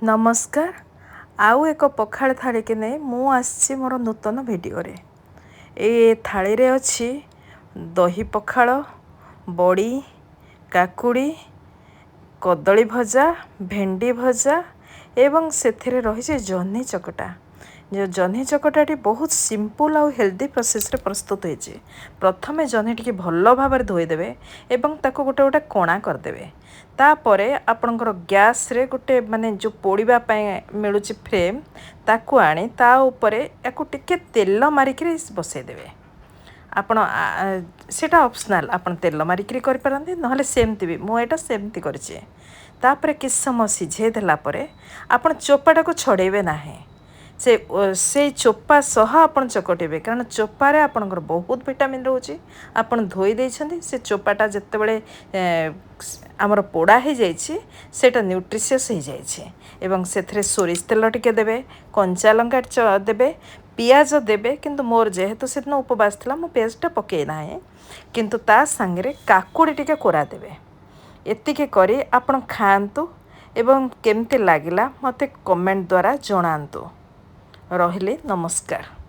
ନମସ୍କାର। ଆଉ ଏକ ପଖାଳ ଥାଳିକି ନେଇ ମୁଁ ଆସିଛି ମୋର ନୂତନ ଭିଡ଼ିଓରେ। ଏ ଥାଳିରେ ଅଛି ଦହି ପଖାଳ, ବଡ଼ି, କାକୁଡ଼ି, କଦଳୀ ଭଜା, ଭେଣ୍ଡି ଭଜା ଏବଂ ସେଥିରେ ରହିଛି ଜହ୍ନି ଚକଟା। ଯେଉଁ ଜହ୍ନି ଚକଟାଟି ବହୁତ ସିମ୍ପଲ୍ ଆଉ ହେଲ୍ଦି ପ୍ରୋସେସ୍ରେ ପ୍ରସ୍ତୁତ ହୋଇଛି। ପ୍ରଥମେ ଜହ୍ନି ଟିକେ ଭଲ ଭାବରେ ଧୋଇଦେବେ ଏବଂ ତାକୁ ଗୋଟେ ଗୋଟେ କଣା କରିଦେବେ। ତାପରେ ଆପଣଙ୍କର ଗ୍ୟାସ୍ରେ ଗୋଟେ ମାନେ ଯେଉଁ ପୋଡ଼ିବା ପାଇଁ ମିଳୁଛି ଫ୍ରେମ୍, ତାକୁ ଆଣି ତା ଉପରେ ୟାକୁ ଟିକେ ତେଲ ମାରିକିରି ବସେଇଦେବେ ଆପଣ। ସେଇଟା ଅପସନାଲ୍, ଆପଣ ତେଲ ମାରିକିରି କରିପାରନ୍ତି, ନହେଲେ ସେମିତି ବି। ମୁଁ ଏଇଟା ସେମିତି କରିଛି। ତାପରେ କିଛି ସମୟ ସିଝେଇ ଦେଲା ପରେ ଆପଣ ଚୋପାଟାକୁ ଛଡ଼େଇବେ ନାହିଁ, ସେ ସେଇ ଚୋପା ସହ ଆପଣ ଚକଟିବେ, କାରଣ ଚୋପାରେ ଆପଣଙ୍କର ବହୁତ ଭିଟାମିନ୍ ରହୁଛି। ଆପଣ ଧୋଇ ଦେଇଛନ୍ତି, ସେ ଚୋପାଟା ଯେତେବେଳେ ଆମର ପୋଡ଼ା ହେଇଯାଇଛି, ସେଇଟା ନ୍ୟୁଟ୍ରିସିୟସ୍ ହେଇଯାଇଛି। ଏବଂ ସେଥିରେ ସୋରିଷ ତେଲ ଟିକେ ଦେବେ, କଞ୍ଚା ଲଙ୍କା ଦେବେ, ପିଆଜ ଦେବେ। କିନ୍ତୁ ମୋର ଯେହେତୁ ସେଦିନ ଉପବାସ ଥିଲା, ମୁଁ ପିଆଜଟା ପକାଇ ନାହିଁ, କିନ୍ତୁ ତା ସାଙ୍ଗରେ କାକୁଡ଼ି ଟିକେ କୋରା ଦେବେ। ଏତିକି କରି ଆପଣ ଖାଆନ୍ତୁ ଏବଂ କେମିତି ଲାଗିଲା ମୋତେ କମେଣ୍ଟ ଦ୍ୱାରା ଜଣାନ୍ତୁ। ରହିଲି, ନମସ୍କାର।